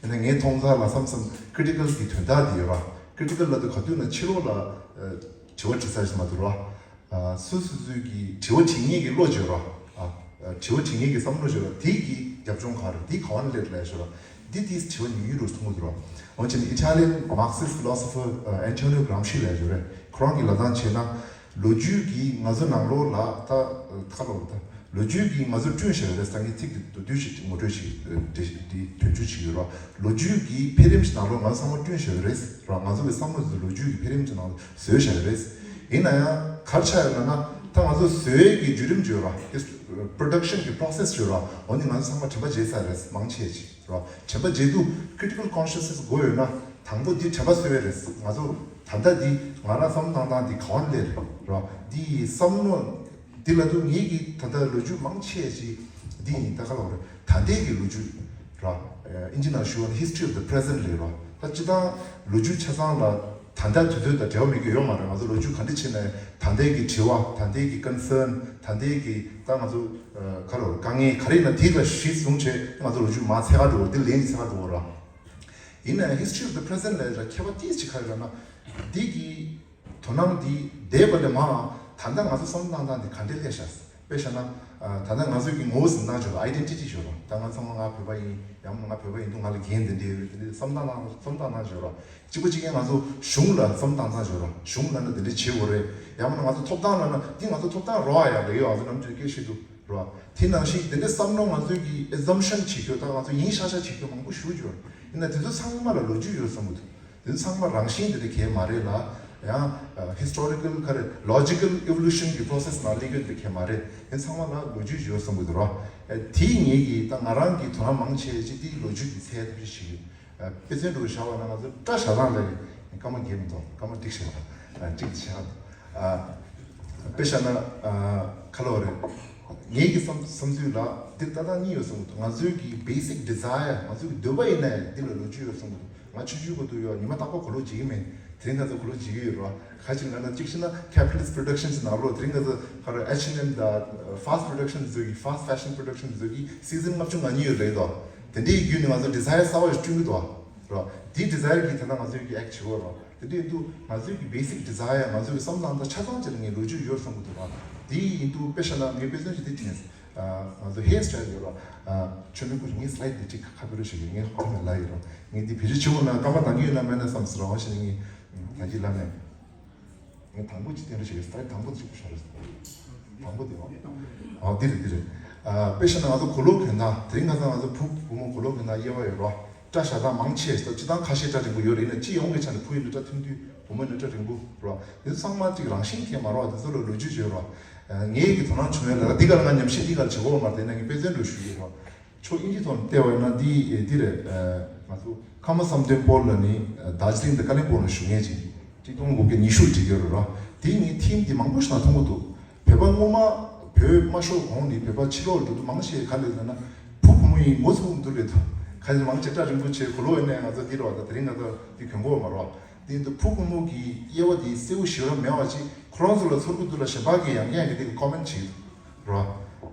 ཡིན་ན་ངའི་མཐོང་ཚང་ལ་བསམ་བསམ་ཀི་རི་ཊི་ཀལ་གི་དོན་དག་དེ་ཡོད་ར། ཀི་རི་ཊི་ཀལ་ལབ་དུས་ག་དུས་ན་ཕྱི་ལོགས་ལ་ཨ་དྲི་བ་དྲི་ས་ཞིག་མ་གཏོགས་རོ། ཨ། སོ་སོ་སོའི་གི་དྲི་བ་དྲི་མཁན་གི་བློ་བྱོས་རོ། ཨ། དྲི་བ་དྲི་མཁན་གི་བསམ་བློ་བྱོས་རོ། དེ་གི་རྒྱབ་ལྗོངས་ག་རེ། དེ་ག་བ་ནས་སླེབས་ལབ་ཤོད་རོ། འདི་དེ་དྲི་བ་ཉུང་ཉུང་རུ་མཐོང་གི་འདུག་རོ། འོན་ཀྱང་ཨི་ཊ་ལི་ཡན་མར་ཀ་སི་སི་ཕི་ལོ་སོ་ཕར་ཨན་ཊོ་ནིའོ་གྲམ་ཤི་ལབ་ཡོད་རེད། ཁོ་རང་གི་ལབ་སྟངས་བྱས་ན། ལོ་རྒྱུས་ཀྱིས་ང་ཚོ་ནང་ལོགས་ལ་ད་ཁ་ལོ་ད་ལོ་རྒྱུས་ཀྱིས་ང་ཚོ་བསྐྲུན་བཞག་ཡོད་རེད་ཟེར་མཁན་ཚིག་དེ་མདོར་བསྡུས་ཤིག་ངོ་སྤྲོད་ཅིག་དེ་དོན་འཁྱོལ་ཅིག་ཡོད་རོ། ལོ་རྒྱུས་ཀྱི་འཕེལ་རིམ་ཞིག་ནང་ལོགས་ང་ཚོ་ཚང་མ་བསྐྲུན་བཞག་ཡོད་རེད་རོ། ང་ཚོ་གི་བསམ་བློ་དེ་ལོ་རྒྱུས་ཀྱི་འཕེལ་རིམ་གྱི་ནང་ལ་བཟོས་བཞག་ཡོད་རེད། ཡིན་ན་ཡང་ག་རེ་ཆགས་ཡོད་ལབ་ན། ད་ང་ཚོ་བཟོ་ཡས་ཀྱི་བརྒྱུད་རིམ་བརྗོད་ར། དེ་པྲོ་ཌག་ཤན་གྱི་པྲོ་སེ་སི་བརྗོད་ར། འོ་ནི་ང་ཚོ་ཚང་མ་དྲན་པ་བརྗེད་ཚར་རེད། མང་ཆེ་ཅིག་ར། དྲན་པ་བརྗེད་དུས་ཀི་རི་ཊི་ཀལ་ཀོན་ཤ་སི་ནེ་སི་དགོས་ཡོད་ན། དང་པོ་འདི་དྲན་པ་གསོ་ཡས་རེད། ང་ཚོ་ད་ལྟ་འདི་ང་རང་བསམ་བློ་བཏང་སྟངས་འདི་ག་བ་ནས་སླེབས་རེད་ར། འདི་བསམ་བློ་འདི་ལ་དུས་ངེད་ཀྱི་ད་ལྟ་ལོ་རྒྱུས་མང་ཆེ་ཅིག་འདི་ཡིན། ད་ག་ལ་བ་རེད། ད་ལྟའི་གི་ལོ་རྒྱུས་ར། ཨིན་ཇི་ནང་ཞུ་བ་ནི་History of the Present རེད་ར། ད་སྤྱིར་བཏང་ལོ་རྒྱུས་ཆ་ཚང་ལ་ད་ལྟ་དུས་ཚོད་དང་འབྲེལ་བ་མེད་མཁན་ཡོད་མ་རེད། ང་ཚོ་ལོ་རྒྱུས་ག་འདྲ་བྱས་ན་ད་ལྟའི་གི་དྲི་བ། ད་ལྟའི་གི་ཀོན་སརན། ད་ལྟའི་གི་ད་ང་ཚོ་ཨ་ག་རེ་དཀའ་ངལ་ག་རེ་ཡིན་ན་དེ་ལ་གཞི་བཟུང་བྱས་ང་ཚོ་ལོ་རྒྱུས་མར་འཚོལ་ག་འགྲོ་བ་རེད། དེ་ལན་གྱིས་འཚོལ་ག་འགྲོ་བ་རེད། ཡིན་ན་ཡང་History of the Present ལབ་ཡ་ལ་ཁྱད་པར་ཏོག་ཙམ་ག་རེ་ལབ་ན། འདི་གི་དོ་སྣང་འདི་འདས་པ་ལས་མར་ད་ལྟ་ང་ཚོ་བསམ་བློ་བཏང་སྟངས་འདི་ག་འདྲས་སླེབས་ཤག་དཔེ་བཞག་ན། ཨ་ད་ལྟ་ང་ཚོ་གི་ངོ་བོ་ཟེར་ན་ཆོག་ར། ཨའི་ཌེན་ཊི་ཊི་ཆོག་ར། ད་ང་ཚང་མ་ང་བོད་པ་ཡིན། ཡང་ན་ང་བོད་པ་ཡིན་དུས་ང་ལ་འགན་འདི་འདྲས་ཡོད་རེད། འདི་འདྲས་བསམ་བློ་བཏང་བསམ་བློ་བཏང་སྟངས་ཆོག་ར། གཅིག་པ་གཅིག་རྐྱང་ང་ཚོ་གཞུང་ལ་བསམ་བློ་བཏང་སྟངས་ཆོག་ར། གཞུང་ལབ་ན་འདི་འདྲས་བྱེད་དགོས་རེད། ཡང་ན་ང་ཚོ་ཐོབ་ཐང་ལབ་ན་འདི་ང་ཚོ་ཐོབ་ཐང་རོགས་ཡ་ལ་ཡོད། ང་ཚོ་ནམ་རྒྱུན་སྐད་བཤད་དུས་ར། དེ་ནང་བཞིན་དེ་འདྲའི་བསམ་བློ་ང་ཚོའི་གི་ཨེ་ཛམ་ཤན་བྱེད་རྒྱུ་དང་ང་ཚོ་ཡིན་ཤག་ཤག་བྱེད་རྒྱུ་མང་པོ་ཞེ་པོ་ཅིག་ཡོད་རེད། ཡིན་ན་དེ་ཚོ་ཚང་མ་ལ་ལོ་རྒྱུས་ཡོད་བསམ་གི་འདུག་དེ་ཚོ་ཚང་མ་རང་བཞིན་དེ་འདྲ་གང་ཡང་མ་རེད་ལ། ཡང་ཨ་ཧི་སི་ཊོ་རི་ཀལ་ག་རེ་ལོ་ཇི་ཀལ་ཨི་ཝོ་ལུ་ཤན་གྱི་པྲོ་སེ་སི་ནང་སླེབས་རྒྱུ་དེ་འདྲ་གང་ཡང་མ་རེད། དེ་ཚང་མ་ལ་ལོ་རྒྱུས་ཡོད་བསམ་གི་འདུག་ར། ཨ་དེ་ངེད་ཀྱི་ད་ང་རང་གི་དོ་སྣང་མང་ཆེ་ཅིག་དེ་ལོ་རྒྱུས་ཀྱི་ཚད་དེ་འདྲ་ཞིག་ཡོད། ཨ་དཔེ་མཚོན་དུ་བཞག་པ་ན་ང་ཚོ་སྐྲ་བཞར་སྟངས་ལ་སྐར་མ་བརྒྱད་མི་འདུག་སྐར་མ་གཅིག་བཞག་འདུག་ཨ་གཅིག་བཞག་འདུག་ཨ་དཔེ་བཞག་ན་ཨ་ག་ལབ་རེད། ངེད་ཀྱི་བསམ་བསམ་ཚུལ་ལ་འདི་ལྟ་སྟངས་གཉིས་ཡོད་བསམ་གི་འདུག་ང་ཚོའི་གི་བྷེ་སིག་ཌི་ཛའི་ཡར། ང་ཚོའི་གི་འདོད་པ་ཡིན་ན་ཡང་འདི་ལ་ལོ་རྒྱུས་ཡོད་བསམ་གི་འདུག་ང་ཆུང་ཆུང་སྐབས་དུས་ཡོད། ཉི་མ་རྟག་པར་གོས་ལོག་བརྗེ་གི་མེད། དེ་རིང་ཁ་སང་གོས་ལོག་བརྗེ་གི་ཡོད་རེད་བ། ག་ཅིག་ལབ་ན་གཅིག་བྱས་ན་ཁེ་པི་ཊལ་ལི་སི་ཊི་པྲོ་ཌག་ཤན་གྱི་ནང་ལོགས་དེ་རིང་ཁ་སང་ག་རེ་ཨེཆ་ཨེན་ཨེམ་དང་ཕཱ་སི་ཊི་པྲོ་ཌག་ཤན་ཚོ་གི་ཕཱ་སི་ཊི་ཕེ་ཤན་པྲོ་ཌག་ཤན་ཚོ་གི་སི་ཛན་ལྔ་བཅུ་ང་གཉིས་ཡོད་རེད་དོ། དེ་འདྲའི་བརྒྱུད་ནས་ང་ཚོ་ཌི་ཛའི་ཡར་གསར་པ་ཞིག་བསྐྲུན་གི་འདུག་བ། རོ། དེའི་ཌི་ཛའི་ཡར་གྱིས་ད་ལྟ་ང་ཚོས་ཀྱི་ཨེག་བྱེད་དགོས་རོ། དེ་འདྲ་ཡིན་དུས་ང་ཚོས་ཀྱི་བྷེ་སིག་ཌི་ཛའི་ཡར། ང་ཚོས་ཀྱི་བསམ་བློ་བཏང་སྟངས་ཆ་ཚང་ཅིག་ལ་ངས་ལོ་རྒྱུས་ཡོད་བསམ་གི་འདུག་རོ། དེ་ཡིན་དུས་དཔེ་བཞག་ན་ངས་དཔེ་མཚོན་ཞིག་འདི་དྲན་སོང་། ང་ཚོ་ཧེར་སི་ཊའིལ་ཡོད་ར། མཆོད་མེ་སྐུ་ཞིག་ངས་སི་ལའེ་ཌི་འདི་གཅིག་ཁ་པོ་རེ་ཞིག་ཡོད། ངས་ཧོ་མེ་ལ་ཡོད་ར། ངས་འདི་བེད་སྤྱོད་བྱེད་དགོས་ན་སྐར་མ་ནང་གི་ཡོད་ན་མེད་ན་བསམ་ཟེར་ར། འོ་ཞིག་ངས་ད་ཅི་ལབ་ནས། ངས་དང་པོ་གཅིག་བསྟན་རེ་ཞིག་ཡོད། སི་ལའེ་ཌི་དང་པོ་གཅིག་པུ་ཤོར་རེད། དང་པོ་དེ་ར། ཨ་འདི་རེད་འདི་རེད། དཔེ་བཞག་ན་ང་ཚོ་གོས་ལོག་གྱོན་སྟངས་དེ་རིང་ཁ་སང་ང་ཚོ་བུ་བུ་མོ་གོས་ལོག་གྱོན་སྟངས་དབྱེ་བ་ཡོད་ར། སྐྲ་བཞར་སྟངས་མང་ཆེ་ས་སྤྱི་བཏང་ཁ་ཤས་སྐྲ་རིང་པོ་ཡོད་རེད། ཡིན་ན་སྤྱི་ཡོངས་ཀྱི་ཆ་ནས་བུ་ཡིན་ན་སྐྲ་ཐིམ་དུས་བུ་མོ་ཡིན་ན་སྐྲ་རིང་པོ་ར། དེ་ཚོ་ཚང་མ་གཅིག་རང་བཞིན་ཐད་མ་རེད་བ། དེ་ཚོ་ལ་ལོ་རྒྱུས་ཡོད་ར། ངའི་གི་དོ་སྣང་བྱུང་ཡོད་ལ་འདི་ག་ལ་ང་ཉམས་ཞིབ་འདི་ག་ལ་བྱེད་དགོས་མ་རེད། ཡིན་ན་ངས་དཔེ་མཚོན་འདྲ་ཞུ་གི་ར། ཕྱོགས་དབྱིན་ཇི་ཐོག་ནས་བལྟས་པ་ཡིན་ན་འདི་འདི་རེད། ང་ཚོ་ཁམས་པ་བསམ་གཏན་སྤོ་ལོ་ལ་ནི་རྡོ་རྗེ་གླིང་དང་ཀ་ལིམ་པོང་ལ་བཞུགས་མཁན་ཅིག་གཅིག་སྟོང་དགུ་བརྒྱ་ཉི་ཤུ་བྲིས་ཡོད་རེད་ར། དེ་ངས་ཐིམ་འདི་མང་པོ་ཞིག་ནང་མཐོང་གི་འདུག་བོད་པ་སྔོན་མ་བོད་མ་ཤོར་གོང་ནས་བོད་པ་ཕྱི་ལོགས་འགྲོ་དུས་མང་ཆེ་ག་ལས་ཟེར་ན། བུ་བུ་མོ་ཡིན་མགོ་ཚུགས་མི་འདུག་ལས་དུ་ཁ་ཤས་མང་ཆེ་སྐྲ་རིང་པོ་བྱས་གོས་ལོག་ཡིན་ནའི་ང་ཚོ་འདི་རོགས་དང་དེ་རིང་ང་ཚོ་འདི་གྱོན་གོ་མ་རོགས། དེ་ཡིན་དུས་བུ་བུ་མོ་གི་དབྱེ་བ་འདི་གསལ་པོ་ཞེ་དྲག་མེད་པ་ཅིག་ཁོ་རང་ཚོ་ལ་ཚོར་གི་འདུག་ལ་གཞན་པ་གིས་ཡང་ཡང་གི་དེ་གི་ཀོ་མེན་ཊི་བྱེད་འདུག་རོགས།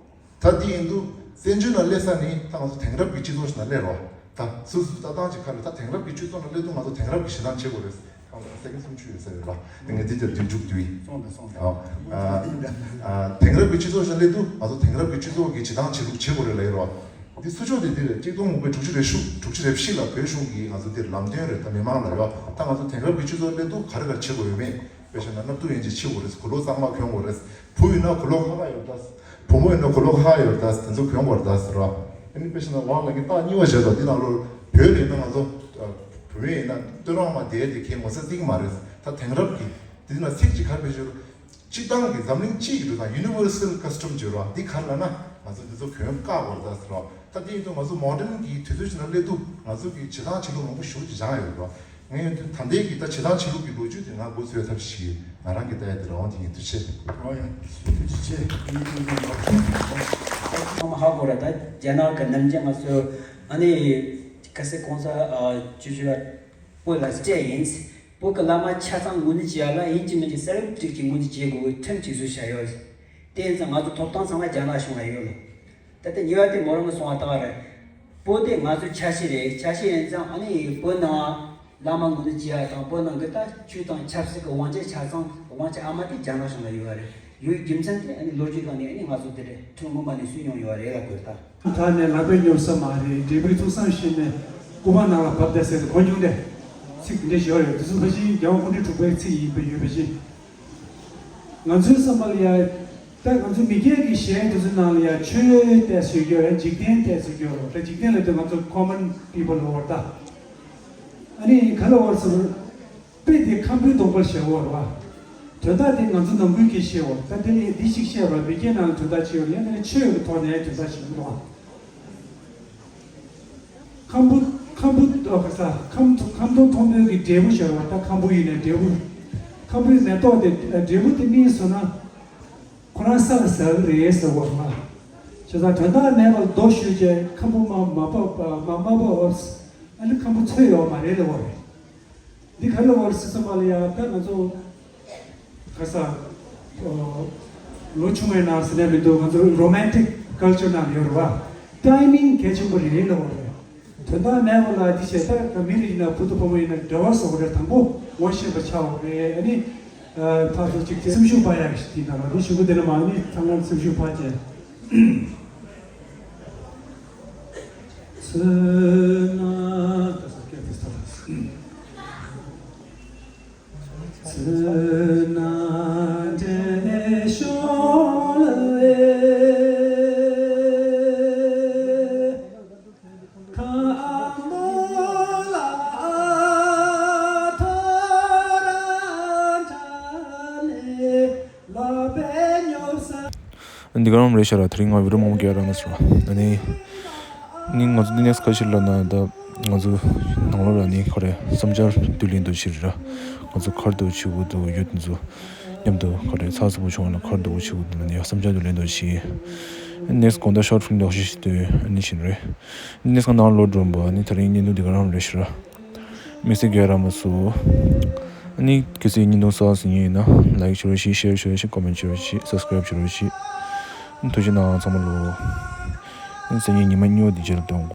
ད་འདི་ཡིན་དུས་བཙན་བྱོལ་ནང་སླེབས་ས་ནི་ད་ང་ཚོ་དེང་རབས་ཀྱི་སྤྱི་ཚོགས་ཤིག་ནང་སླེབས་རོགས། ད་སུ་སུ་ལྟ་སྟངས་ཅིག་ཁ་ལ་ད་དེང་རབས་ཀྱི་སྤྱི་ཚོགས་ནང་སླེབས་དུས་ང་ཚོ་དེང་རབས་ཀྱི་ཞེ་སྡང་བྱེད་དགོས་རེད། ཁམས་ལ་སེ་ཀེན་སུམ་ཅུ་ཡོད་ས་ཡོད་ར། དེ་ངས་འདི་ལྟར་བསྡུས་འཇུག་བསྡུས་ཡིན། སོང་དང་སོང་དང་། ཨ། ཨ། དེང་རབས་ཀྱི་སྤྱི་ཚོགས་ཤིག་སླེབས་དུས་ང་ཚོ་དེང་རབས་ཀྱི་སྤྱི་ཚོགས་ཀྱི་བྱེད་སྟངས་བྱེད་ལུགས་བྱེད་དགོས་རེད་ལབ་ཡོད་ར། འདི་ཚུར་ཕྱོགས་དེ་འདི་རེད། གཅིག་སྟོང་དགུ་བརྒྱ་དྲུག་ཅུ་རེ་དྲུག་དྲུག་ཅུ་རེ་བཞི་ལ་བོད་གཞུང་གིས་ང་ཚོ་འདིར་ལམ་སྟོན་རེད། ད་མི་མང་ལ་ཡོད། ད་ང་ཚོ་དེང་རབས་ཀྱི་སྤྱི་ཚོགས་སླེབས་དུས་ག་རེ་ག་རེ་བྱེད་དགོས་ཡོད་མེད། དཔེ་བཞག་ན་སྣབས་ཏོག་ཡན་ཆད་ཕྱིས་དགོས་རེད། གོས་ལོག་གཙང་མ་གྱོན་དགོས་རེད། བུ་ཡིན་ན་གོས་ལོག་ཁ་ཁ་ཡོད་ད། བུ་མོ་ཡིན་ན་གོས་ལོག་ཁ་ཁ་ཡོད་ད། དེ་ཚོ་གྱོན་དགོས་རེད་ད་ཟེར་ར། ཨ་ནི་དཔེ་བཞག་ན་ཝང་ལ་གི་རྟགས་གཉིས་པ་བཞག་ད། འདི་ནང་ལོགས་བོད་ལ་ཡིན་ན་ང་ཚོ་བུད་མེད་ཡིན་ན་སྟོད་རང་མ་དེ་དེ་ཁྱེད་ངོ་ཚ་ཏིག་མ་རེད། ད་དེང་རབས་ཀྱི་འདི་ན་ཚིག་ཅིག་ག་རེ་བེད་སྤྱོད། སྤྱི་བཏང་གི་འཛམ་གླིང་སྤྱི་ཡི་འགྲོ་སྟངས་ཡུ་ནི་ཝར་སལ་ཀ་སི་ཊམ་བརྗོད་ར། འདི་ག་རེ་ལབ་ན་ང་ཚོ་འདི་ཚོ་གྱོན་བཀག་དགོས་རེད་ད་ཟེར་ར། ད་དེ་ཡིན་དུས་ང་ཚོ་མོ་ཌན་གྱི་དུས་ཚོད་ཅིག་ནང་སླེབས་དུས་ང་ཚོ་གི་བྱེད་སྟངས་བྱེད་ལུགས་མང་པོ་ཞེ་པོ་ཅིག་སྦྱངས་ཡོད་ར། ངས་ཡོང་དུས་ད་ལྟའི་གི་ད་བྱེད་སྟངས་བྱེད་ལུགས་ཀྱི་ལོ་རྒྱུས་དེ་ང་མགོ་ཚོས་ཐབས་ཤིག་ང་རང་གི་ལྟ་ཡ་དེ་རང་དབང་དེ་ཡིན། ཐུགས་རྗེ་ཆེ། ཨོ་ཡ། ཐུགས་རྗེ་ཆེ། ངས་ཡོང་དུས་ང་ཚོ་ཧ་གོ་ར། ད་རྒྱ་ནག་གི་ནམ་རྒྱུན་ང་ཚོ་ཨ་ནི་ག་སེ་གོང་ས་ཨ་ཅུ་ཅུ་ལ་བོད་ལ་སྤྲད་ཡིན། བོད་ཀྱི་བླ་མ་ཆ་ཚང་ངོས་འཛིན་བྱེད་ཡ་ལ་ཡིན་གཅིག་མིན་གཅིག་ས་རུབ་ཀྲིག་གཅིག་ངོས་འཛིན་བྱེད་དགོས་པའི་ཁྲིམས་ཅིག་བཟོས་བཞག་ཡོད། དེ་ཡིན་ཙང་ང་ཚོ་ཐོབ་ཐང་ཚང་མ་རྒྱ་ནག་གཞུང་ལ་ཡོད་ལ། ད་ལྟ་ཉེ་བ་དེ་མོ་རང་གི་སོང་བ་ལྟ་བ་རེད། བོད་དེ་ང་ཚོའི་ཆ་ཤས་རེད། ཆ་ཤས་ཡིན་ཙང་ཨ་ནི་བོད་ནང་བླ་མ་ངོས་འཛིན་བྱེད་ཡ་དང་བོད་ནང་གི་ད་ཆོས་དང་ཆབ་སྲིད་ཀྱི་དབང་ཆ་ཆ་ཚང་དབང་ཆ་ཨ་མ་དེ་རྒྱ་ནག་གཞུང་ལ་ཡོད་པ་རེད། ཡོད་རྒྱུ་མཚན་དེ་ཨ་ནི་ལོ་རྒྱུས་སྒང་ནས་ཨ་ནི་ང་ཚོ་དེ་འདྲ་ཁྲིམས་ངོ་མ་ནས་སུས་མྱོང་ཡོད་པ་རེད་ལབ་དགོས་ད། ད་ནས་ལག་པས་ཉོབ་ས་མ་རེད། འབྲས་བུའི་ཐུགས་བསམ་བཞེས་ནས་སྐུ་པར་ནང་ལ་བབས་བསྡད་ཟེར་ཏེ་གོ་མྱོང་དེ་ཚིག་འདི་འདྲ་ཞིག་ཡོད་རེད། དེ་ཚོ་ཕལ་ཆེར་རྒྱལ་བ་སྐུ་ཕྲེང་དྲུག་པའི་ཚིག་ཡིན་པ་ཡོད་པ་ཅིག་ང་ཚོའི་བསམ་པ་ལ་ཡ། ད་ང་ཚོ་མི་སྒེར་གྱི་གཞས་དེ་ཚོའི་ནང་ལ་ཡ་ཆོས་ཏོག་ཙམ་ཡོད་ཡ། འཇིག་རྟེན་ཏོག་ཙམ་ཡོད་རེད། ད་འཇིག་རྟེན་ལབ་དུས་ང་ཚོ་ཁོ་མོན་པི་པལ་ལབ་པ་རེད་ད། ཨ་ནི་ག་ལབ་པ་རེད་ཟེར་ན། དཔེ་དེ་ཁམ་བུའི་གདོང་པར་བཞག་པ་རེད་བ། དོན་དག་དེ་ང་ཚོ་ནང་ཁུལ་གྱི་བཤད་པ་རེད། ད་དེ་ནས་འདི་ཞིག་བཤད་པ་རེད། མི་སྒེར་ནང་ལ་དོན་དག་ཅིག་ཡོད་རེད། ཡང་དེ་ནས་ཆོས་ཀྱི་ཐོག་ནས་དོན་དག་ཞིག་ཡོད་རེད་བ། ཁམ་བུ། ཁམ་བུ་ཨ་ཁ་ས། ཁམ། ཁམ་སྡོང་མཐོན་པོའི་གི་འབྲས་བུ་ཤར་བ། ད་ཁམ་བུ་ཡིན་ནའི་འབྲས་བུ། ཁམ་བུའི་མེ་ཏོག་དེ་འབྲས་བུ་དེ་སྨིན་སོང་ན། ཁོ་རང་ས་ལ་ཟག་གི་རེད་ཟེར་བ་མ། བྱས་ཙང་དོན་དག་མེད་པར་རྡོ་གཞུས་བྱས་ཁམ་བུ་མ་མ་ཕབ་མ་མ་ཕབ་ཨ་ནི་ཁམ་བུ་ཚོས་ཡོད་མ་རེད་ལབ་པ་རེད། འདི་ག་ལ་བར་སྲིད་ཙམ་པ་ལ་ཡ་ད་ང་ཚོ་ག་ས་ལོ་ཆུང་བའི་ནང་ཟེར་ནས་མི་འདུག་ང་ཚོ་རོ་མན་ཊིག་ཀལ་ཅར་ནང་ཡོད་རེད་བ། ཊའི་མིང་གལ་ཆེན་པོ་རེད་ལབ་པ་རེད། དོན་དག་མེད་པ་ལ་འདི་བྱས་ད་མི་རེ་ཡིན་ན་བུ་དང་བུ་མོ་ཡིན་ན་འབྲེལ་བ་བཟོ་དགོས་རེད། དང་པོ་ངོ་ཤེས་པ་ཆགས་དགོས་རེད། ཨ་ནི་ཕར་ཚུར་གཅིག་བྱས་སེམས་ཤུགས་སྤར་ཡག་ཞིག་དེ་ནང་ལ་འདི་ཞུ་གི་དེ་ནས་མ་ནི་ཚང་མ་སེམས་ཤུགས་སྤར་བྱས། ཚོད་ན་ད་ས་སྐད་དེ་ས་ལ། ཚོད་ན་འདྲེ་ཤོ་ལ་ཁ་མོ་ལ་ཐོ་ར་ད་ནེ་ལ་པེ་ཉོ་ས། འདི་ག་རང་རེད་ཤག་ར། དེ་རིང་ང་བི་ཌིའོ་མང་པོ་བརྒྱབ་རག་མ་སོང་། ཨ་ནི། ནི་ང་ཚོ་འདི་ནེག་སི་ག་རེ་བྱེད་ལབ་ན། ད་ང་ཚོ་ནང་ལོགས་ལ་ནི་ག་རེ་བསམ་འཆར་བསྡུ་ལེན་འདུག་བྱེད་ར། ང་ཚོ་ག་རེ་འདུག་བྱེད་དགོས་འདུག་ཡུལ་དེ་ཚོ་མཉམ་དུ་ག་རེ་ཚགས་ཚུད་པོ་བྱུང་བ་ན་ག་རེ་འདུག་བྱེད་དགོས་འདུག་ལབ་ནི་བསམ་འཆར་བསྡུ་ལེན་འདུག་བྱེད། ནེག་སི་དགོང་དག་ཤོཊ་ཕིལམ་འདྲ་ཞིག་བཟོས་ཨ་ནི་བྱེད་རེད། ནེག་སི་ང་ནང་ལོགས་འགྲོ་འབའ། ཨ་ནི་དེ་རིང་བརྙན་ཐུང་འདི་ག་རང་རེད་ཤག་ར། དམིགས་བསལ་རྒྱག་རག་མ་སོང་། ཨ་ནི་གལ་སྲིད་བརྙན་ཐུང་གསར་པ་གཟིགས་མཁན་ཡིན་ན་ལའིཀ་བྱེད་རོགས་བྱེད། ཤེར་བྱེད་རོགས་བྱེད། ཀོ་མེན་ཊི་བྱེད་རོགས་བྱེད། སབ་སི་ཀ་རེབ་བྱེད་རོགས་བྱེད། ཐུགས་རྗེ་གནང་ཚང་མ་ལོ། ཨ་ནི་སང་ཉིན་ཉི་མ་གཉིས་པ་འདི་མཇལ་ཏོང་